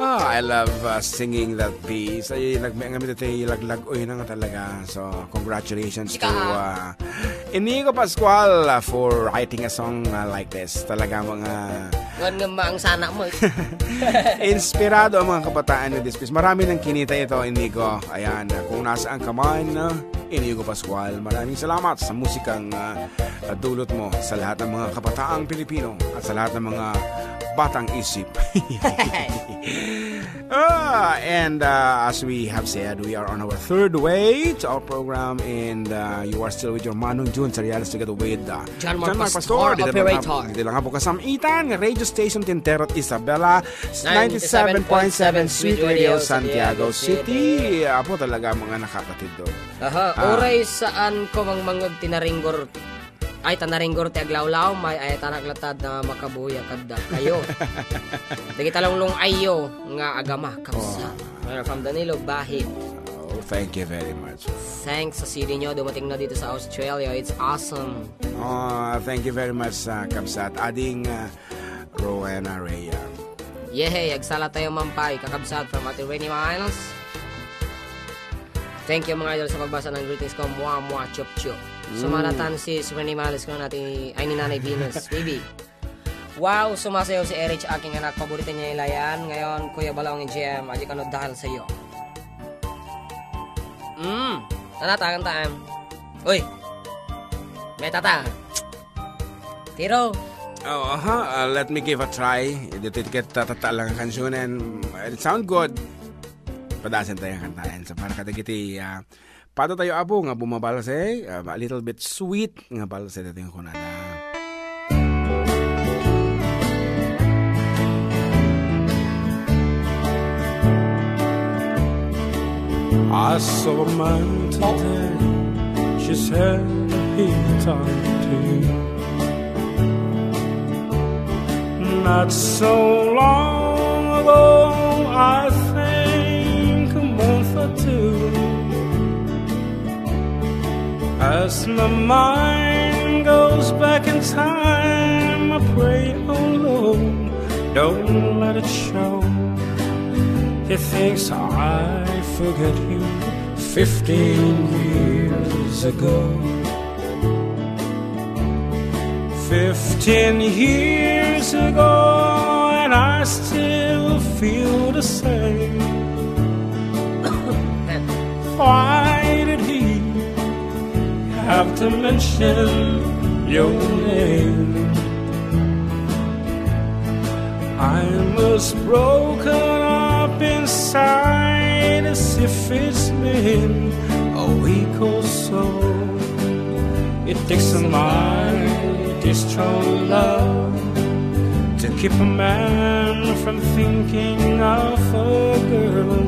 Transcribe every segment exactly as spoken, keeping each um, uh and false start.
Ah, I love, uh, singing that piece. Ay, nagme-, ngamit iti laglag-oy na nga talaga. So, congratulations to, Chika. uh, Inigo Pascual, uh, for writing a song, uh, like this. Talaga mga Wan nga maang sana mo. Inspirado ang mga kabataan ni Dispis. Marami nang kinita ito, Inigo. Ayan, uh, kung nasaan ka man, uh, Inigo Pascual, maraming salamat sa musikang, uh, dulot mo sa lahat ng mga kabataang Pilipino at sa lahat ng mga batang isip. Ah, and, uh, as we have said, we are on our third way to our program, and, uh, you are still with your Manong Jun Sarialis together with, uh, John Mark John Mark Pastor, Pastor, dito lang operator. Nga, dito lang nga po kasamitan, radio station Tintero at Isabela, ninety-seven point seven Sweet Radio Santiago City. Apo talaga mga nakakatid doon. Aha, Ah. Oray saan ko mang mangag tinaringgor. Ay, tanaringgor ti aglawlaw, may ay tanak latad na makabuya kadda kayo. Dagita lunglung ayo nga agama, kapsa. Oh. Well, from Danilo Bahit. Oh, thank you very much. Thanks sa C D nyo, dumating na dito sa Australia. It's awesome. Oh, thank you very much, uh, Kabsat. Ading, uh, Rowena Rhea. Yehey, agsala tayo, Mampay, kakabsat from Ate Rene Miles. Thank you, mga idol, sa pagbasa ng greetings ko. Mwa, mwa, chup, chup. Mm. Sumalatan si Rene Miles ko natin, ay, ni Nanay Venus. Baby. Wow, sumasayaw si Erich, aking anak. Paborito niya ilayan. Ngayon, Kuya Balong and G M, adik ano dahil sa iyo. Mm. Tana, takan, taan. Uy. May tata. Tiro. Oh, aha. Uh, let me give a try. Dito ket tatata lang kansunen. It sound good. Padasen tayo kantaen. So, para kadagiti, ah, pada tayo, Apo, nga bumabalse, ah, a little bit sweet nga balse dito yung kunada. I saw a man today, she said he talked to you. Not so long ago, I think a month or two. As my mind goes back in time, I pray, oh Lord, don't let it show. He thinks I forget you fifteen years ago. Fifteen years ago, and I still feel the same. Why did he have to mention your name? I'm as broken up inside as if it's been a week or so. It takes a mighty strong love to keep a man from thinking of a girl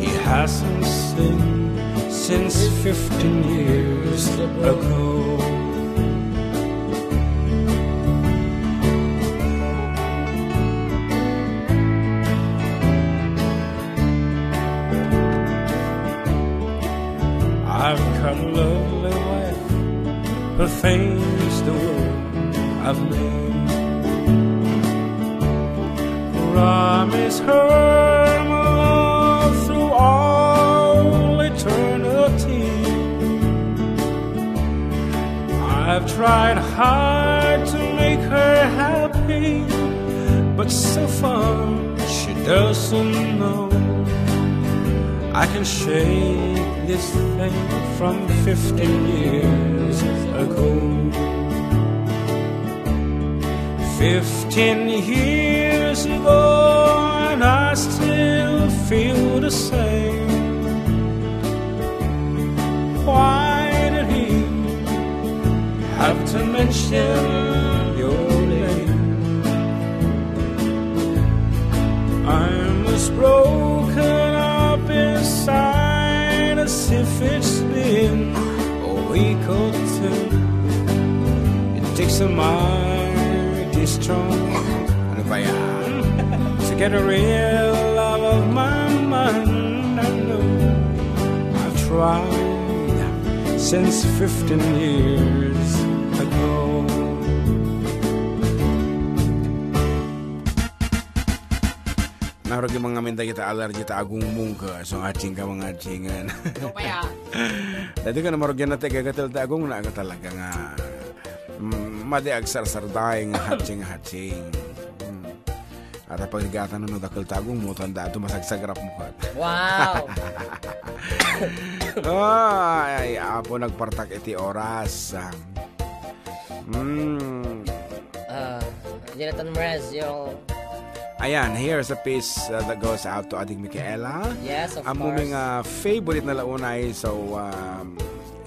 he hasn't seen since fifteen years ago. I've got a lovely wife who thinks the world of me. Promise her my love through all eternity. I've tried hard to make her happy, but so far she doesn't know. I can shake this thing from fifteen years ago. Fifteen years ago, and I still feel the same. Why did he have to mention your name? I'm as broken up inside as if it's been a week or two. It takes a mighty strong, ano ba yan? To get a real love of my mind. I know I've tried since fifteen years ago. Arugi mga minta kita allergy ta agungmung ka. So, aching ka mga achingan. Ano kaya? Dati ka na marugi na taga gatel ta agung na talaga nga. Mm, madi agsarsarday nga hatching-hatching. Mm. At ang pagrigatan na no dakil ta agungmung, tanda ito masagsagrap mo ka. Wow! Oh, ay, apo nagpartak iti oras. Mm. Ah, Jonathan Merez, yung Ayan, here's a piece, uh, that goes out to Ading Micaela. Yes, of Ammo course. Nga favorite na launay, so, um,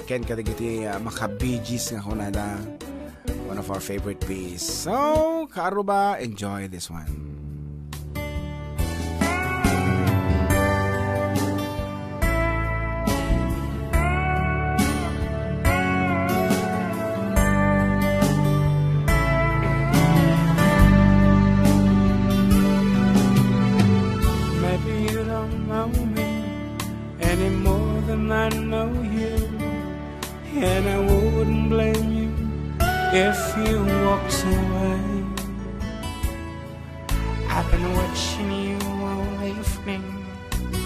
ken kadagiti, uh, maka-Bee Gees nga kunada. One of our favorite piece. So, kaaruba, enjoy this one. Maybe you don't know me any more than I know you, and I wouldn't blame you if you walked away. I've been watching you all evening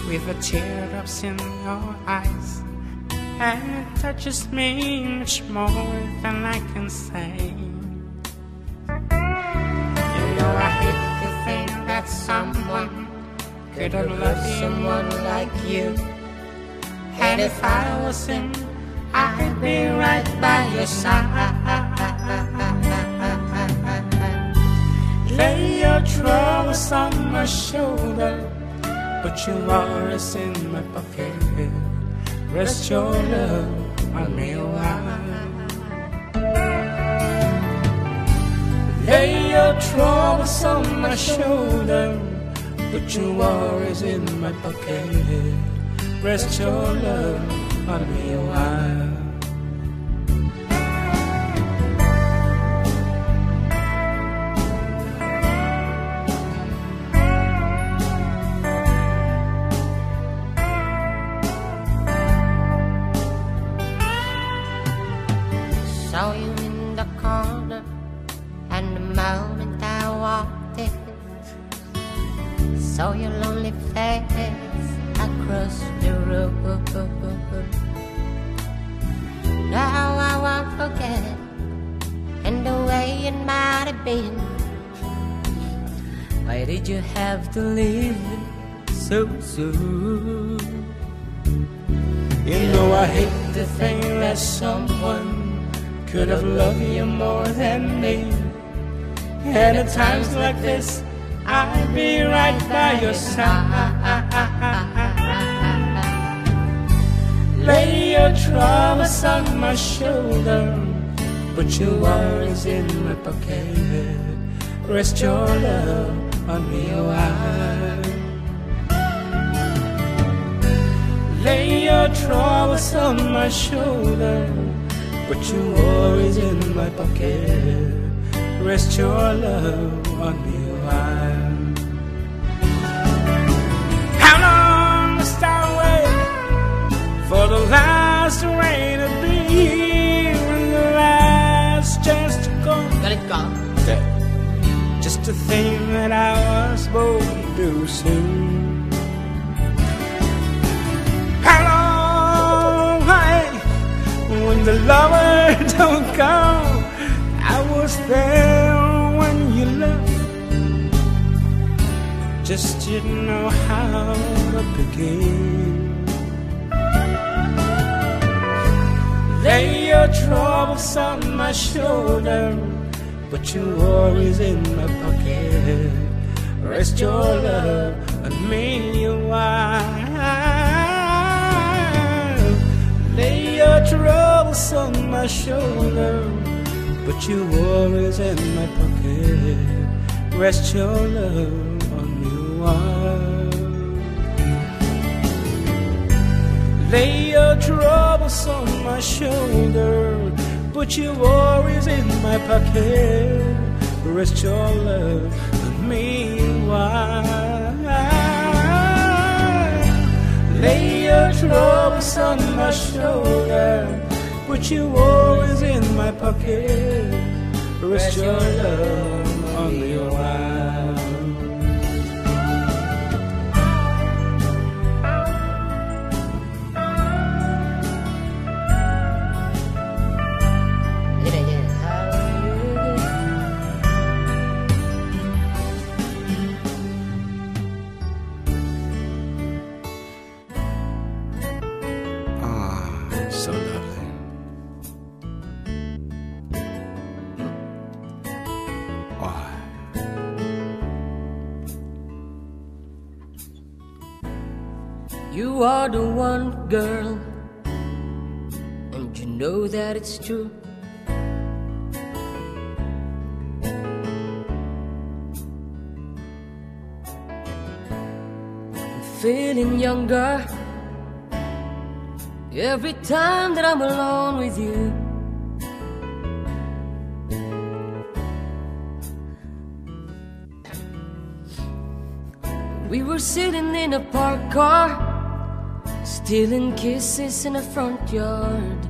with the teardrops in your eyes, and it touches me much more than I can say. You know I hate to think that someone could have loved someone like you. And if I was him, I'd be right by your side. Lay your troubles on my shoulder, put your worries in my pocket. Rest your love on me a while. Lay your troubles on my shoulder, put your worries in my pocket. Rest your love on me a while. Saw you in the corner, and the moment I walked in, saw your lonely face across the room. Now I won't forget, and the way it might have been. Why did you have to leave so soon? You know I hate to think that someone could have loved you more than me. And at times like this, I'll be right by your side. Lay your troubles on my shoulder, put your worries in my pocket. Rest your love on me a while. Lay your troubles on my shoulder, put your worries in my pocket. Rest your love on me a while. How long must I wait for the last rain to be and the last chance to come? Galit ka? Just to think that I was born too soon. How long I, when the lover don't come, I was there when you left. Just didn't know how to begin. Lay your troubles on my shoulder, put your worries in my pocket. Rest your love on me a while. Lay your troubles on my shoulder, put your worries in my pocket. Rest your love on me a while. Lay your troubles on my shoulder, put your worries in my pocket. Rest your love on me a while. Lay your troubles on my shoulder, put your worries in my pocket. Rest your love on me a while. You are the one, girl, and you know that it's true. I'm feeling younger every time that I'm alone with you. We were sitting in a parked car, stealing kisses in the front yard.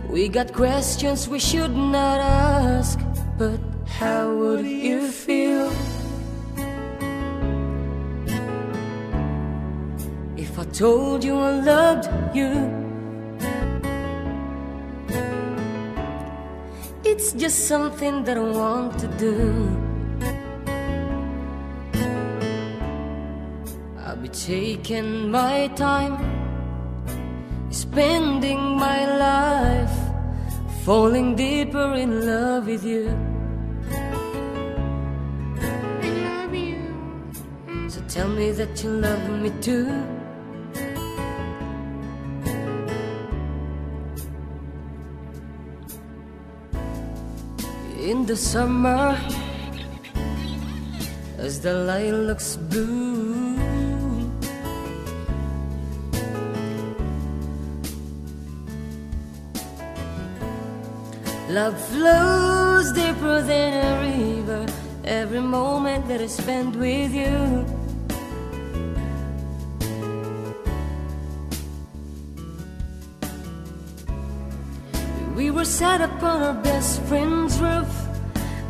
We got questions we should not ask, but how would you feel if I told you I loved you? It's just something that I want to do. I'll be taking my time, spending my life, falling deeper in love with you. I love you. So tell me that you love me too. In the summer, as the lilacs bloom, love flows deeper than a river. Every moment that I spend with you. We were sat upon our best friend's roof.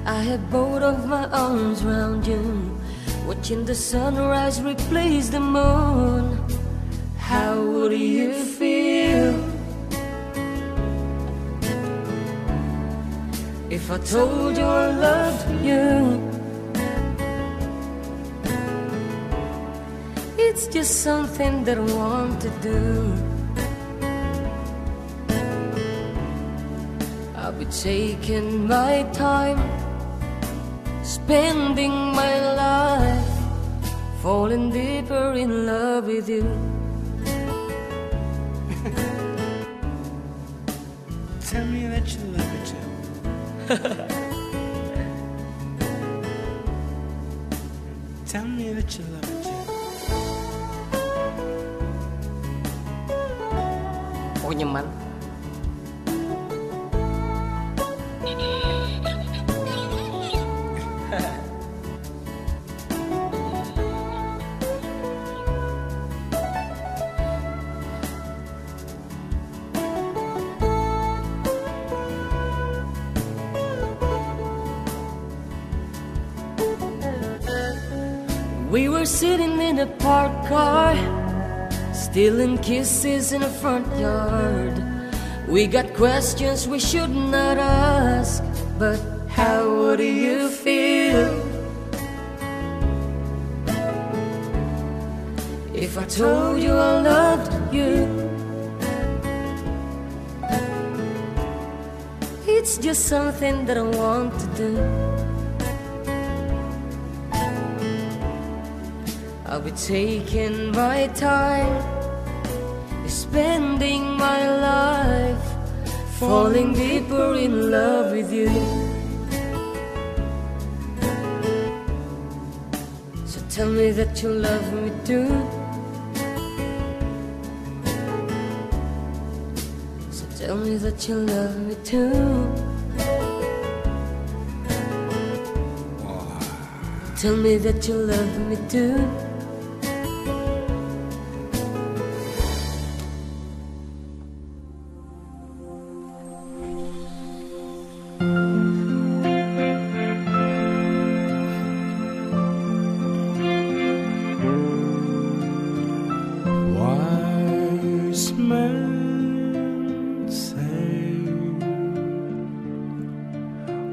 I had both of my arms round you, watching the sunrise replace the moon. How would you feel if I told you I loved you? It's just something that I want to do. I'll be taking my time, spending my life, falling deeper in love with you. Tell me that you love me too. Tell me that you love me too. Onyem man. We were sitting in a parked car, stealing kisses in a front yard. We got questions we should not ask, but how would you feel if I told you I loved you? It's just something that I want to do. I'll be taking my time, spending my life, falling deeper in love with you. So tell me that you love me too. So tell me that you love me too. Tell me that you love me too. Wise men say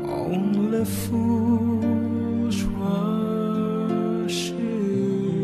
only fools rush in.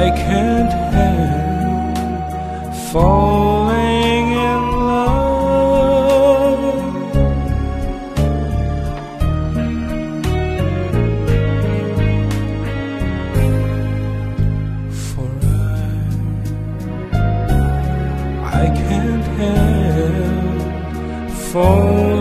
I can't help falling in love. For I, I can't help falling